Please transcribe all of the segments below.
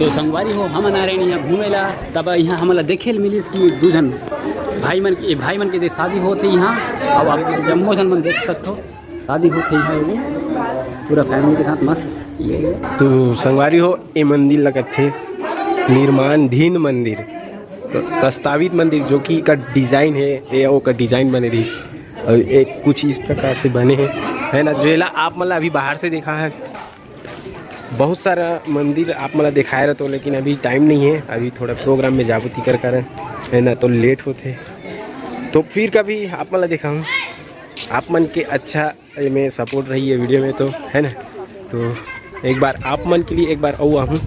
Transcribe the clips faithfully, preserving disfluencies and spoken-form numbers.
तो संगवारी हो, हमन आ रहे हैं यहाँ घूमे ला, तब यहाँ हमन ला देखे ल मिलिस कि दू झन भाई मन के, भाई मन के दे शादी होत हे यहाँ। अब आप जम्मो झन मन देख सकथो, शादी होत हे यहाँ एगो पूरा फैमिली के साथ मस्त। ये तो संगवारी हो, ये मंदिर ला कथे निर्माणाधीन मंदिर, तो प्रस्तावित मंदिर, जो कि एकर डिजाइन है, ये ओकर डिजाइन बने रहिस, और एक कुछ इस प्रकार से बने हैं, है ना, जेला आप मन ला अभी बाहर से देखा है। बहुत सारा मंदिर आप मन ला दिखाए रहतो, लेकिन अभी टाइम नहीं है, अभी थोड़ा प्रोग्राम में जाबो तिकर कारण, है ना, तो लेट होथे। तो फिर कभी आप मन ला देखाहूँ, आप मन के अच्छा एमे सपोर्ट रही है वीडियो में, तो है ना, तो एक बार आप मन के लिए एक बार अउ आहूँ,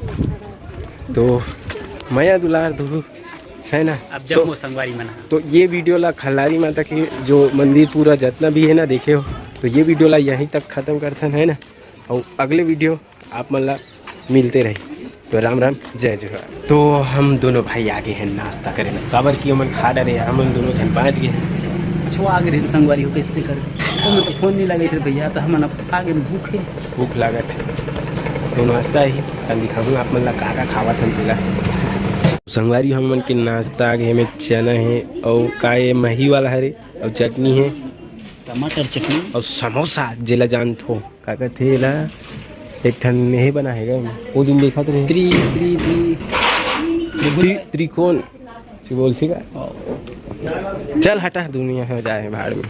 तो मया दुलार दू, है ना। अब जब तो, वो संगवारी मना। तो ये वीडियो ला खल्लारी माता के जो मंदिर पूरा जितना भी है ना देखे हो, तो ये वीडियो ला यहीं तक खत्म करथन, है ना। और अगले वीडियो आप मन ला मिलते रही। तो राम राम, जय जोहार। तो हम दोनों भाई आगे हैं नाश्ता करे ला, काबर कि हमन खा डरे, हमन दोनों झन बाँच गए हैं। छुआ आगे रहिन संगवारी हो, कैसे कर, तो मैं तो फोन नहीं लगे थे भैया, तो हमन अब आगे भूखे। भूख लागत है, तो नाश्ता ही तन दिखाऊँ आप मन ला का का खावत हन तेला। संगवारी, हमन के नाश्ता आगे में चना है और का ये मही वाला हरे और चटनी है, टमाटर चटनी। और समोसा जेला जानथो का कथे एला, एक ठन हे बना हे गा, वो दिन देखत रहे। त्रि त्रि त्रि त्रि त्रिकोण से बोलथे का। चल हटा, दुनिया हो जाए भाड़ में।